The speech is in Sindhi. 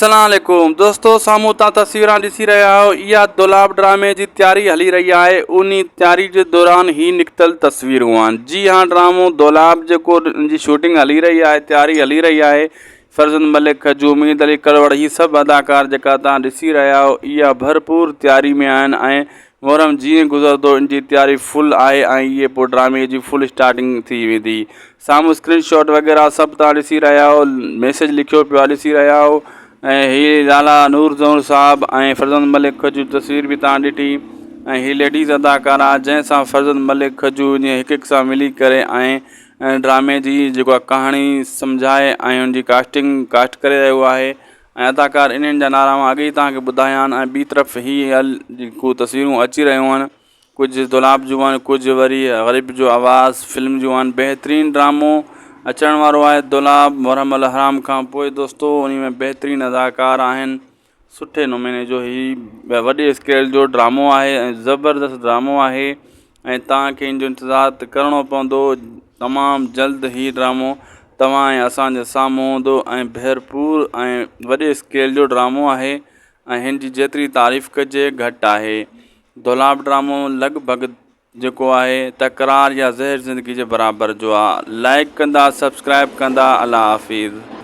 السلام عليڪم دوستو سامهون تان تصويران ڏسي رهيا آهيو اها دولاب ڊرامي جي تياري هلي رهي آهي انهي تياري جي دوران هي نڪتل تصويرون آهن جي ها ڊرامو دولاب جيڪو ان جي شوٽنگ هلي رهي آهي تياري هلي رهي آهي فرزند ملڪ کجو اميد علي ڪروڙ هي سڀ اداڪار جيڪا تان ڏسي رهيا آهيو اها ڀرپور تياري ۾ آهن ۽ محرم جيئن گذرندو ان جي تياري فل آهي ۽ اهي پوء ڊرامي جي فل اسٽارٽنگ ٿي ويندي سامهون اسڪرين شاٽ وغيره سڀ تان ڏسي رهيا آهيو ميسج لکيو پيو آهي ڏسي رهيا آهيو ۽ هي لالا نور زئور صاحب ۽ فرزند ملڪ کجو تصوير به تان ڏٺي ۽ هي ليڊيز اداڪارا جنهن سان فرزند ملڪ کجو جيئن هڪ هڪ سان ملي ڪري ۽ ڊرامي جي جيڪو ڪهاڻي سمجهائي ۽ ان جي ڪاسٽنگ ڪاسٽ ڪري رهيو آهي ۽ اداڪار انهن جا نعرا مان اڳي ئي توهان کي ٻڌايا آهن ۽ ٻي طرف هي جيڪو تصويرون اچي رهيون آهن ڪجهه دولاب جون آهن ڪجهه وري غريب جو آواز فلم جون آهن بهترين ڊرامو اچڻ وارو آهي دولاب محرم الحرام کان پوء دوستو ان ۾ بهترين اداڪار آهن سٺي نموني جو هي وڏي اسڪيل جو ڊرامو آهي ۽ زبردست ڊرامو آهي ۽ توهان کي ان جو انتظار ته ڪرڻو پوندو تمام جلد هي ڊرامو توهان ۽ اسان جي سامهون هوندو ۽ ڀرپور ۽ وڏي اسڪيل جو ڊرامو آهي ۽ هن جي جيتري تعريف ڪجي گهٽ آهي دولاب ڊرامو لڳ ڀڳ جيڪو آهي تڪرار يا زهر زندگي جي برابر جو آ لائڪ ڪندا سبسڪرائب ڪندا الله حافظ.